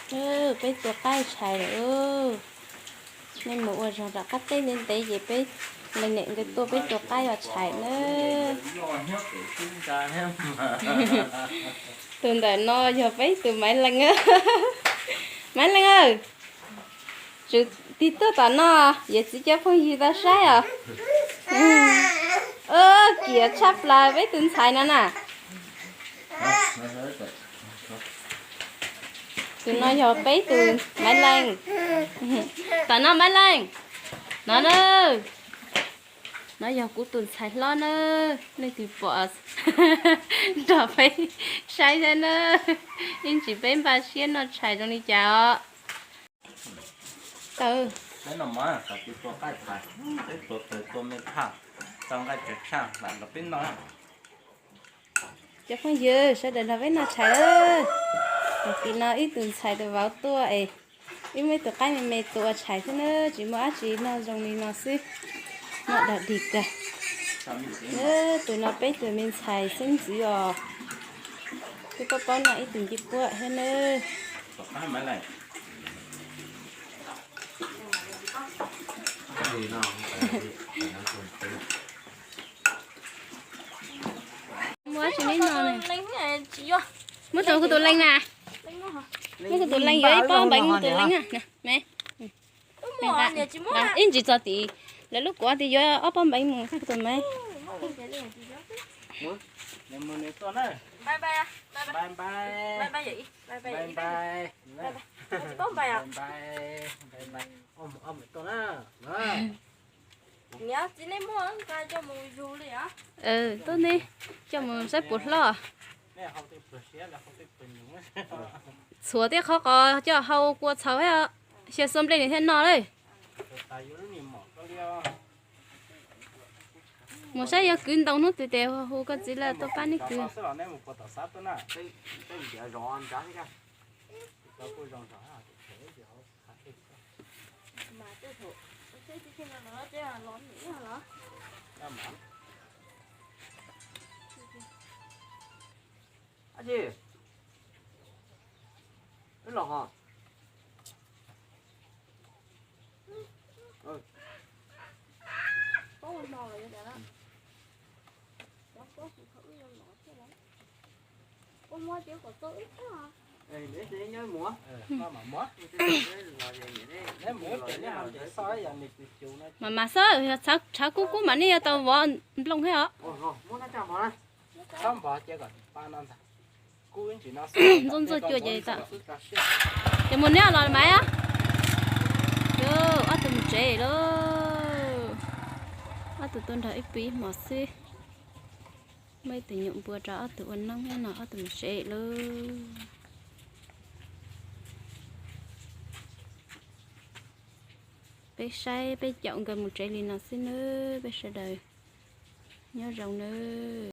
Peb tua qaib tshais lawm. Nej mus ua zog rov qab teb ntev ntev ces peb leej niam nkawd tuaj peb tua qaib ua tshais na. Tus ntawm no yog peb tus Maiv Leej. Maiv Leej, tsum tig tuaj tom no, yawm txiv cov phooj ywg tau saib os. Kiam tshaj plaws peb tus ntxhais no na. Tus no yog peb tus Maiv Leej. Tom no Maiv Leej. No na. No yog kuv tus ntxhais hlob na. Nej twb pom nrog peb saib thiab na. Ib ntsis peb npaj siab noj tshais zoo li cas os. Peb no mas xav tua qaib tshais, peb tua taws tua me phaj, tau nqaij tshaj lam nrog peb noj. Cov phooj ywg sawv daws nrog peb noj tshais. Tam sim no ib tug ntxhais tus vauv tuaj es wb muaj ib tug qaib me me tua ua tshais xwb na, tsis muaj dab tsi, noj zoo li no xwb. Noj dog dig kawg. Tus no peb tus me ntxhais xeeb ntxwv os. Twb paub paub noj ib tug ncej puab thiab nawb. Muab tsis neb no. Muab tus kuv tus leej na. Muab kuv tus leej yuav ib pob npeev mus tus leej na. Ib ntsis txog tim lawv lub kuav tias yuav ob pob npeev mus kuv tus me. Tuaj neb coj mus saib puas hlob. Txhuav tej qhov qos coj hau kua txhaus thiab, xyaw xuab nplej nws thiaj noj lawm. Mus saib yog kwv ntoo hnub twg ces hu koj txiv lawv tuaj pab neb kwv. Mas mas xwb, tshav kub kub mas nej yuav tau vov nplooj thiab os. Ntxuaj ntxuaj cuag ces tau. Ces mus neb los mas. Ob tug mus tsev lauj. Ob tug tuaj nrog ib pw ib hmos xwb. Muaj ib tug nyuam npua rau ob tug ua noob thiab no ob tug mus tsev lauj. Peb saib peb caum nkawd mus tsev li no xwb nawb, peb sawv daws nyob zoo nawb.